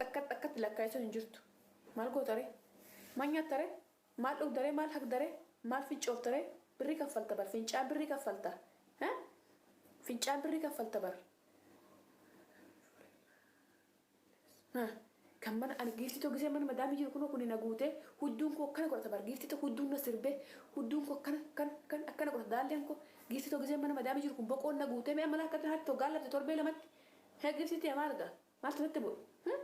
Akkatti akkatti lakkaa'isuun hin jirtu. Maal gootaree? Maal nyaattaree? Maal dhugdaree? Maal haqdaree? Maal fincooftaree? Birrii kaffalta bar. Fincaan birrii kaffalta. Fincaan birrii kaffalta bar. Kan mana ani giiftii tokko gisee mana madaamii jiru kunoo kuni na guutee hudduun koo akkana godhata bar. Giiftii tokko hudduun na sirbee hudduun koo akkana akkana akkana akkana godhata daalleen koo. Giiftii tokko gisee mana madaamii jiru kun boqoon na guutee mi'a mana akkatti haati tokko gaallabte torbee lamatti. Hee giiftii tiyya maal gaa? Maaltu natti bu'e?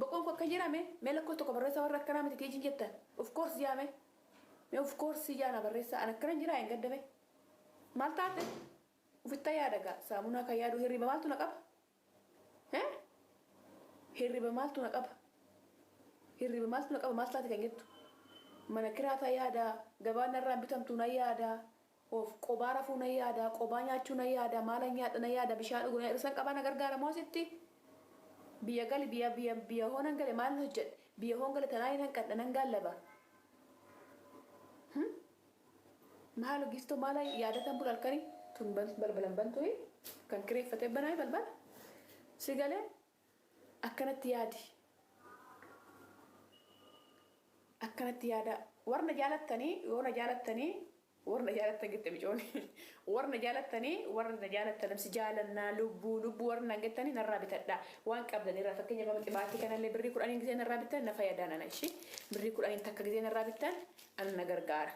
Boqoon koo akka jirame mee lakkoofsa tokko barreessaa warra akkanaa miti tiijiin jettan. Of course jaame. Mee of course jaana barreessaa an akkanan jiraa hin gaddame. Maal taate? Ufitta yaada gaa saamunaa kan yaadu hirriba maaltu na qaba? Hee? Hirriba maaltu na qaba? Hirriba maaltu na qaba? Maal taate kan jettu? Mana kiraataa yaada, gabaa narraan bitamtu na yaada, of qobaa rafuu na yaada, qobaa nyaachuu na yaada, maalan nyaadha na yaada, bishaan dhugu na yaada, san qabaa na gargaara moo asitti? Biyya gali biyya biyya biyya hoo nan gale maal hojjedhe? Biyya hoon gale tanaa nan qadha nan gaallaba. Maalo giftoo maala yaadatan bula halkanii tun balbalan bantuyi kan kireeffatee banaa balbala si galee akkanatti yaadi. Akkanatti yaada. Warra na jaalattanii yoo na jaalattanii warra na jaalattan jette micooni. Warra na jaalattanii warra na jaalattan namsi jaalannaa lubbuu lubbuu warra naan jettanii narraa bitadhaa. Waan qabdan irraa fakkeenyaaf amma xibaatii kanallee birrii 10n gisee narraa bittan na fayyadaan ana ishii. Birrii 10n takka gisee narraa bittan ana na gargaara.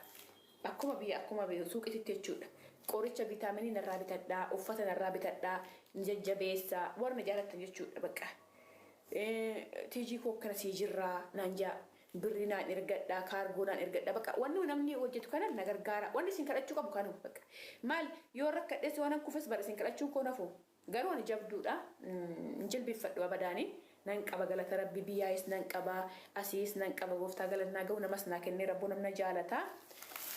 Akkuma biyya akkuma biyya suuqititti jechuudha. Qoricha vitaaminii narraa bitadhaa, uffata narraa bitadhaa, jajjabeessaa warra na jaalattan jechuudha bakka. Tiijii koo akkana sii jirraa naan jaa. Birrii naan ergadhaa, kaargoo naan ergadhaa. Bakka wanni namni hojjetu kana na gargaara. Wanni isin kadhachuu qabu kanuma bakka. Maal yoo rakkadhes waan kufes bara isin kadhachuun koo nafu. Garuu ani jabduudha. Hin jilbiffadhu abadaani. Nan qaba galata rabbi, biyyaayis nan qaba, asiis nan qaba, gooftaa galatnaa gahu namas naa kennee rabboo namna jaalata.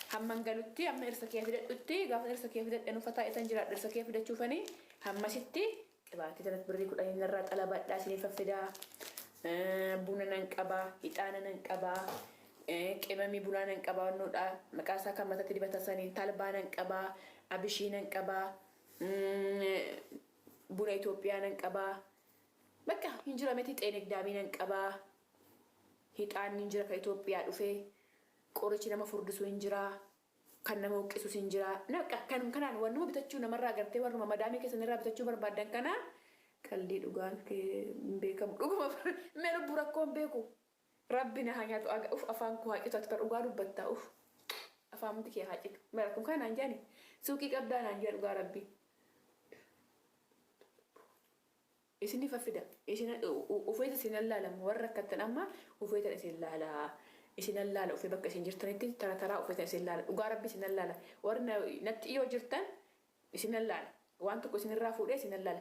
Hamman galutti hamma irsa kee fidadhutti gaafa irsa kee fidadhe nufa taa'etan jiraadha irsa kee fidachuufani hammasitti qibaatii tanatti birrii 10 narraa xalabadhaa isiniif faffidaa. Buna nan qaba, ixaana nan qaba, qimamii bunaa nan qaba wannoodha. Maqaa isaa kan matatti dibatan saniin talbaa nan qaba, abishii nan qaba, buna Itoophiyaa nan qaba. Bakka hin jira miti xeenegdaamii nan qaba. Hixaanni hin jira kan Itoophiyaa dhufe. Qorichi nama furdisu hin jira. Kan nama huqqisus hin jira. Kan kanaan wannuma bitachuu namarraa gartee warruma madaamii keessan irraa bitachuu barbaaddan kana qaldii dhugaan kee hin beekamu. Dhuguma mee lubbuu rakkoo hin beeku. Rabbi na haa nyaatu aga uf afaan koo haa citu ati bar dhugaa dubbattaa uf afaan mti kee haa citu. Mee rakkoon kana naan jedhani suuqii qabdaa naan jedha dhugaa rabbi. Isiniif fida. Isin ufeeta isin laalamu warra rakkattan amma ufeetan isin laala. Isin laala ufee bakka isin jirtanitti tara taraa ufeetan isin laala. Dhugaa rabbi isin laala. Warri natti dhiyoo jirtan isin laala. Waan tokko isinirraa fuudhee isin laala.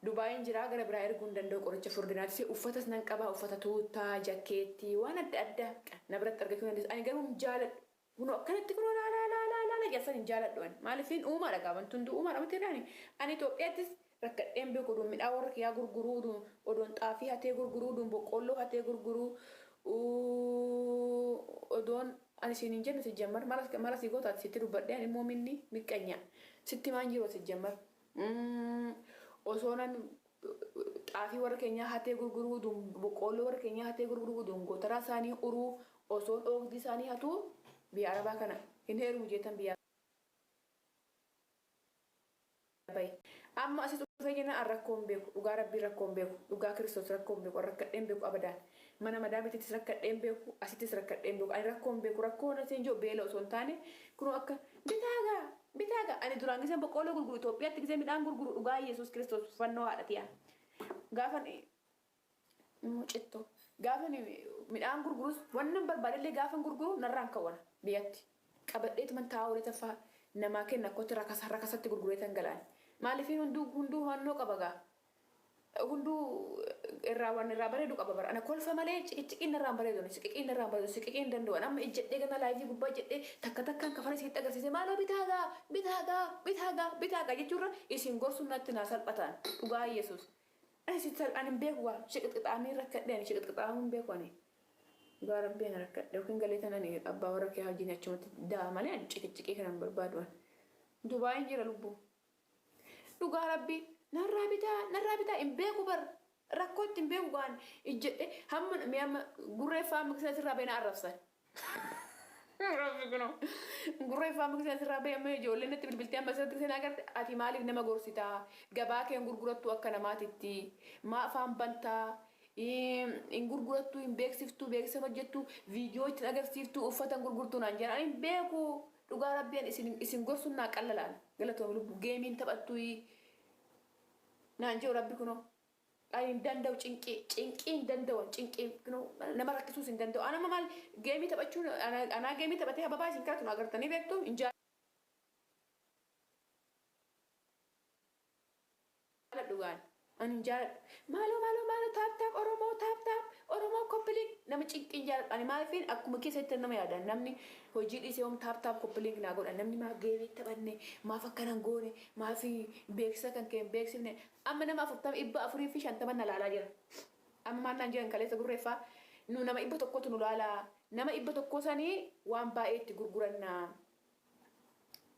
Dubaayin jiraa gara biraa erguu hin danda'u qoricha furdinaatis uffatas nan qabaa uffata tuuttaa jakkeettii waan adda addaa na biratti argachuu dandeessu. Ani garuu hin jaaladhu. Kunoo akkanatti kunoo laa laa laa laa laa jedhan hin jaaladhu ani. Maaliifin uumaadha gaa wanti hunduu uumaadha miti irraani. Ani Itoophiyaattis rakkadheen beeku odoon midhaan warra kiyyaa gurguruu odoon odoon xaafii hatee gurguruu odoon boqqoolloo hatee gurguruu odoon ani siin hin jenne sijjammar maal asii goota ati sitti dubbadhee ani immoo minni miqqanya sitti maan jiru sijjammar osoo nan xaafii warra keenyaa hatee gurguruu odoon boqqoolloo warra keenyaa hatee gurguruu odoon gootaraa isaanii uruu osoon oogdii isaanii hatuu biyya arabaa kana hin heerumu jeetan biyyaa bahe. Amma asis dhufee jennaan an rakkoo hin beeku dhugaa rabbii rakkoo hin beeku dhugaa kiristoos rakkoo hin beeku an rakkadhee hin beeku abadaan mana madaamitittis rakkadhee hin beeku asittis rakkadhee hin beeku ani rakkoo hin beeku rakkoo na siin jiru beela osoo hin taane kunoo akka bitaa gaa bitaa gaa ani duraan giseen boqqoolloo gurguru Itoophiyaatti gisee midhaan gurguru dhugaa Yesuus kiristoos fannoo haadha tiyaa gaafan immoo cittoo. Gaafa midhaan gurgurus wannan barbaadellee gaafan gurguru narraan kawwana biyyatti. Qabadheetuman taa'aa oolee taffaa namaa kenna akkootti rakasa rakasatti gurgureetan galaan. Maaliifin hunduu hunduu hubannoo qaba gaa. Hunduu irraa waan irraa bareedu qaba bara. Ana kolfa malee ciqiciqiin narraa hin bareedu. Siqiqiin narraa hin bareedu. Siqiqii hin danda'u. Amma ijjadhee gana laayivii gubbaa ijjadhee takka takkaan kafana isinitti agarsiisee maaloo bitaa gaa bitaa gaa bitaa gaa bitaa gaa jechuurra isin gorsuun natti naa salphataan. Dhugaa Yesuus. Ani sitti ani hin beeku waa shiqixqixaamii rakkadhe ani shiqixqixaamuu hin beeku ani. Dhugaa rabbii ani rakkadhe yookiin galee tan ani abbaa warra kee wajjin achumatti daa malee ani ciqiciqii kana hin barbaadu ani. Dubaayin jira lubbuu. Dhugaa rabbii narraa bitaa narraa bitaa hin beeku bar. Rakkoo ittiin beeku gaan ijjedhe hamma mi'a amma gurreeffaa amma kisee sirraa beenaa arrabsan. Rabbi kunoo gurreeffaa amma kisee sirraa bee amma ijoolleen natti bilbiltee amma asirratti seenaa agarte, ati maaliif nama gorsitaa? Gabaa kee hin gurgurattu akka namaatitti maa afaan bantaa? Hin gurgurattu, hin beeksiftu, beeksisa hojjettu, viidiyoo ittiin agarsiiftu, uffata hin gurgurtu naan jedhan. Ani hin beeku, dhugaa rabbiin isin gorsuun naa qallalaan. Galatoomi lubbu. Gameiin taphattu naan jedhu, rabbi kunoo. Ani hin danda'u, cinqii cinqii hin danda'u, cinqii nama rakkisuus hin danda'u. Anama maal game taphachuun anaa game taphatee hababaa isin kadhatu na agartanii beektu hin jaaladhu gaan. Ani hin jaaladhu. Maaloo, maaloo, maaloo, tap tap Oromoo, tap tap Oromoo, copy link nama cinqii hin jaaladhu. Ani maaliifin akkuma keessatti nama yaada. Namni hojii dhiisee hoom tap tap copy link naa godha. Namni maaf game taphanne, maaf akkanan goone, maaf beeksisa kan kee hin beeksifne. Amma nama 40, 450 na laalaa jira. Amma maal naan jedhan kaleessa gurreeffaa? Nu nama 100tu nu laalaa. Nama 100 sanii waan baay'ee itti gurgurannaa.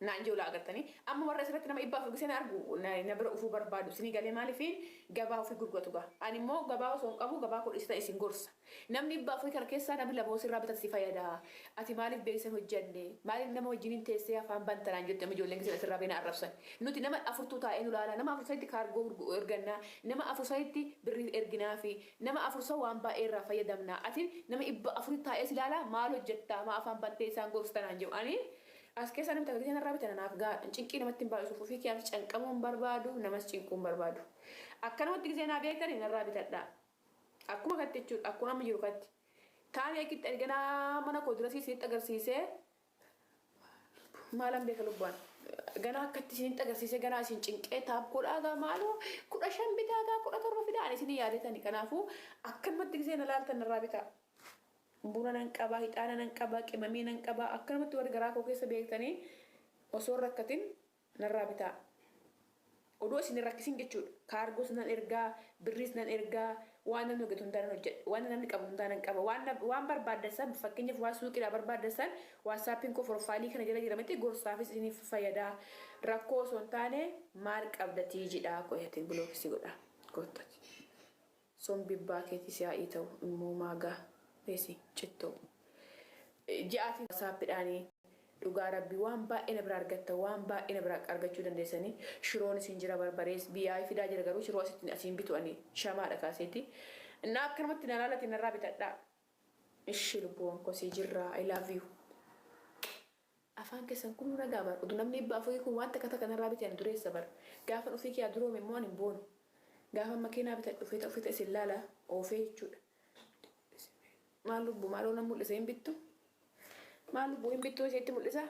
Naan jiru laa agartanii. Amma warra asirratti nama 400 giseen argu na bira ufuu barbaadu. Isinii galee? Maaliifiin gabaa ofii gurguratu gaa. Ani immoo gabaa osoo hin qabu gabaa koo dhiisita isin gorsa. Namni 400 kana keessaa namni lama osirraa bitatu si fayyada. Ati maaliif beeksisa hin hojjanne? Maaliif nama wajjiniin teessee afaan banta naan jette amma ijoolleen giseen asirraa beena arrabsan. Nuti nama afurtuu taa'ee nu laala. Nama afur sanitti kaargoo ergannaa. Nama afur sanitti birrii erginaafi. Nama afur san waan baay'ee irraa fayyadamna. Ati nama 400 taa'ee si laala, maal hojjettaa? Maa afaan bantee isaan gorsita naan jedhu. Ani as keessaa namni takka giseen irraa bitan anaaf gahaadha. Cinqii namatti hin baay'isuuf ofii kiyyaaf canqamuu hin barbaadu, namas cinquu hin barbaadu. Akkanumatti gisee naa beektanii narraa bitadhaa. Akkuma katti jechuudha. Akkuma amma jiru katti. Taanii akkitti ani ganaa mana koo dirasii isinitti agarsiisee maalan beeka lubbaan. Ganaa akkatti isinitti agarsiisee ganaa isin cinqee tap godhaa gaa, maaloo 15 bitaa gaa, 17 fidaa ani isinii yaadetani. Kanaafuu akkanumatti gisee na laaltan narraa bitaa. Buna nan qabaa, hixaana nan qabaa, qimamii nan qabaa. Akkanumatti warri garaa koo keessa beektanii osoo hin rakkatin narraa bitaa. Odoo isin hin rakkisin jechuudha. Kaargoos nan ergaa, birriis nan ergaa, waan namni hojjetu hundaa nan hojjedha. Waan namni qabu hundaa nan qaba. Waan barbaaddan san, fakkeenyaaf waan suuqiidhaa barbaaddan san, WhatsAppiin koo profileii kana jala jira miti, gorsaafis isiniif fayyada. Rakkoo osoo hin taane maal qabda tiijidha qoyatiin blockisi godha. Koottati. Sombibbaa keetii si'aa'ii ta'u immoo maagaa dheesi cittoo. Ji'aatiin WhatsAppiidhaanii dhugaa rabbii waan baay'ee na bira argatta, waan baay'ee na bira argachuu dandeessanii. Shiroon isin jira, barbarees biyyaa fidaa jira, garuu shiroo asitti asiin bitu ani shamaadha kaaseeti. Na akkanumatti na laalati narraa bitadhaa. Ishi lubbuuwwan kosii jirraa, I love you. Afaan keessan kun nagaa bar. Utuu namni 400 kun waan takka takka narraa bite ani dureessa bar. Gaafan ofii kiyyaa duroome immoo ani hin boonu. Gaafa makiinaa bitadhu uffita uffita isin laala oofee jechuudha. Maal lubbuu, maaloo nan mul'isa, hin bittu? Maal lubbuu, hin bittu isitti mul'isa?